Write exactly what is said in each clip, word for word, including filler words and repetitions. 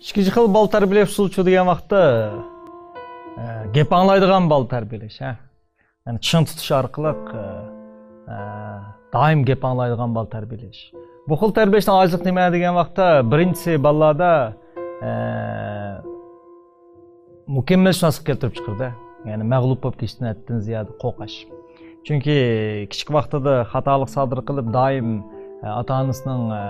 ئىككىنچى خىل بالا تەربىيەلەش ئۇسۇلى دېگەن ۋاقىتتا، ئە، گەپ ئاڭلايدىغان بالا تەربىيەلەش، ھە. يەنى چىڭ تۇتۇش ئارقىلىق، ئە، ئە، دائىم گەپ ئاڭلايدىغان بالا تەربىيەلەش. بۇ خىل تەربىيەلەشنىڭ ئاجىزلىق نېمە دېگەن ۋاقىتتا، بىرىنچىسى بالىلاردا، ئە، مۇكەممەلشۇناسلىق كەلتۈرۈپ چىقىرىدۇ. يەنى مەغلۇپ بولۇپ كېتىشتىن ھەددىدىن زىيادە قورقۇش. چۈنكى كىچىك ۋاقتىدا خاتالىق سادىر قىلىپ، دائىم، ئە، ئاتا-ئانىسىنىڭ، ئە،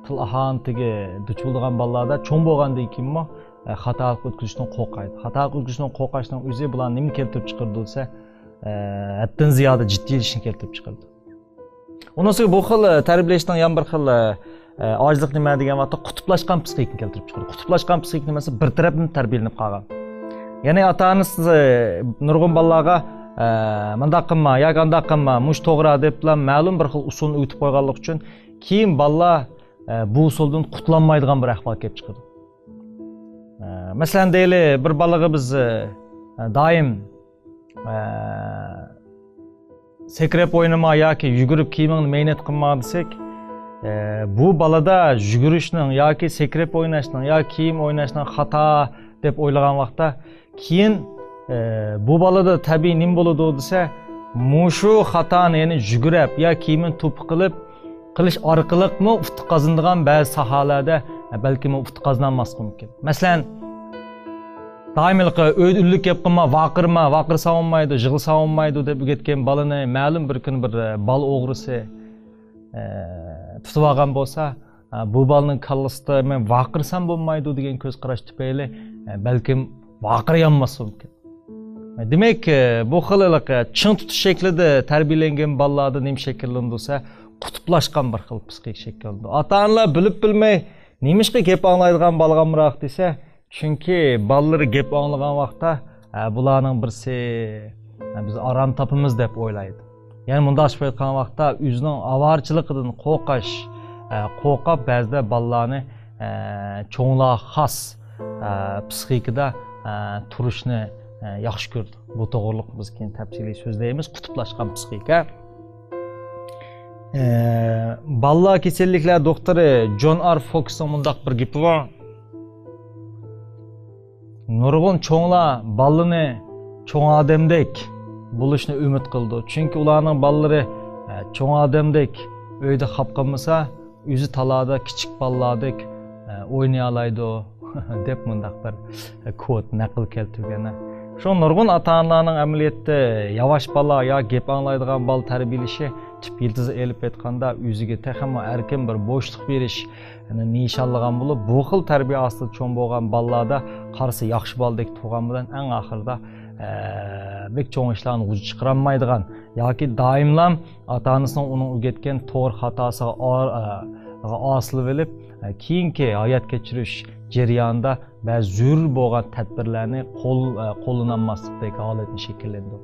تىل ئاھانىتىگە دۇچ بولغان بالىلاردا چوڭ بولغاندىن كېيىنمۇ، ئە، خاتالىق ئۆتكۈزۈشتىن قورقايدۇ. خاتالىق ئۆتكۈزۈشتىن قورقۇشنىڭ ئۆزى بۇلار نېمە كېلتۈرۈپ چىقىرىدۇ دېسە، ئە، ھەددىدىن زىيادە جىددىيلىشىشنى كەلتۈرۈپ چىقىرىدۇ. ئۇنىڭ ئۈستىگە بۇ خىل، ئە، تەربىيەلەشنىڭ يەنە بىر خىل، ئە، ئاجىزلىق نېمە دېگەن ۋاقىتتا، قۇتۇپلاشقان پسىخىكىنى كەلتۈرۈپ چىقىرىدۇ. قۇتۇپلاشقان پسىخىكا نېمىسى؟ بىر تەرەپلىمە تەربىيەلىنىپ قالغان. يەنى ئاتا-ئانىسى نۇرغۇن بالىلارغا، ئە، مۇنداق قىلما ياكى ئانداق قىلما، مۇشۇ توغرا دەپلا مەلۇم بىر خىل ئۇسۇلنى ئۆگىتىپ قويغانلىقى ئۈچۈن، كېيىن بالىلار، ئە، بۇ ئۇسۇلدىن قۇتۇلالمايدىغان بىر ئەھۋال كېلىپ چىقىدۇ. ئە، مەسىلەن، دەيلى، بىر بالىغا بىز، ئە، دائىم، ئە، سەكرەپ ئوينىما ياكى يۈگۈرۈپ كىيىمىڭنى مەينەت قىلما دېسەك، ئە، بۇ بالىدا يۈگۈرۈشنىڭ ياكى سەكرەپ ئويناشنىڭ ياكى كىيىم ئويناشنىڭ خاتا دەپ ئويلىغان ۋاقىتتا، كېيىن، ئە، بۇ بالىدا تەبىئىي نېمە بولىدۇ دېسە، مۇشۇ خاتانى، يەنى يۈگۈرۈپ يا كىيىمىنى توپا قىلىپ قىلىش ئارقىلىقمۇ ئۇتۇق قازىنىدىغان بەزى ساھەلەردە، بەلكىم ئۇتۇق قازىنالماسلىقى مۇمكىن. مەسىلەن، دائىم ھېلىقى ئۆيدە ئۈنلۈك گەپ قىلما، ۋارقىرىما، ۋارقىرىساڭ بولمايدۇ، يىغلىساڭ بولمايدۇ دەپ ئۆگەتكەن بالىنى مەلۇم بىر كۈنى بىر، ئە، بالا ئوغرىسى، ئە، تۇتۇۋالغان بولسا، ئە، بۇ بالىنىڭ كاللىسىدا مەن ۋارقىرىسام بولمايدۇ دېگەن كۆز قاراش تۈپەيلى، ئە، بەلكىم ۋارقىرىيالماسلىقى مۇمكىن. دېمەك، بۇ خىل ھېلىقى چىڭ تۇتۇش شەكلىدە تەربىيەلەنگەن بالىلاردا نېمە شەكىللىنىدۇ دېسە، قۇتۇپلاشقان بىر خىل پسىخىك شەكىللىنىدۇ. ئاتا-ئانىلار بىلىپ بىلمەي، نېمىشقا گەپ ئاڭلايدىغان بالىغا ئامراق دېسە، چۈنكى بالىلىرى گەپ ئاڭلىغان ۋاقىتتا، ھە، بۇلارنىڭ بىرسى، ھە، بىز ئارام تاپىمىز دەپ ئويلايدۇ. يەنى مۇنداقچە ئېيتقان ۋاقىتتا ئۆزىنىڭ ئاۋارىچىلىقىدىن قورقۇش، ھە، قورقۇپ بەزىدە بالىلارنى، ھە، چوڭلارغا خاس، ھە، پسىخىكىدا، ھە، تۇرۇشنى، ھە، ياخشى كۆرىدۇ. بۇ توغرىلىق بىز كېيىن تەپسىلىي سۆزلەيمىز. قۇتۇپلاشقان پسىخىكا. ئە، بالىلار كېسەللىكلەر دوختۇرى جون ئار فوكسنىڭ مۇنداق بىر گېپى بار. نۇرغۇن چوڭلار بالىنى چوڭ ئادەمدەك بولۇشنى ئۈمىد قىلىدۇ. چۈنكى ئۇلارنىڭ بالىلىرى، ئە، چوڭ ئادەمدەك ئۆيدە خاپا قالمىسا، ئۆزى تالادا كىچىك بالىلاردەك، ئە، ئوينىيالايدۇ، دەپ مۇنداق بىر كوت نەقىل كەلتۈرگەن. شۇ نۇرغۇن ئاتا-ئانىلارنىڭ ئەمەلىيەتتە ياۋاش بالا يا گەپ ئاڭلايدىغان بالا تەربىيەلىشى تۈپ يىلتىزى ئېلىپ ئېيتقاندا ئۆزىگە تېخىمۇ ئەركىن بىر بوشلۇق بېرىش نىشانلىغان بولۇپ، بۇ خىل تەربىيە ئاستىدا چوڭ بولغان بالىلاردا قارىسا ياخشى بالىدەك تۇرغان بىلەن ئەڭ ئاخىرىدا، ئە، بەك چوڭ ئىشلارنى غۇژ چىقىرالمايدىغان ياكى دائىملا ئاتا-ئانىسىنىڭ ئۇنىڭ ئۆگەتكەن توغرا خاتاسىغا ئا-، ئا-، ئاسىلىۋېلىپ، ئە، كېيىنكى ھايات كەچۈرۈش جەريانىدا بەزى زۆرۈر بولغان تەدبىرلەرنى قول-، ئە، قوللىنالماسلىقتەك ھالەتنى شەكىللەندۈرىدۇ.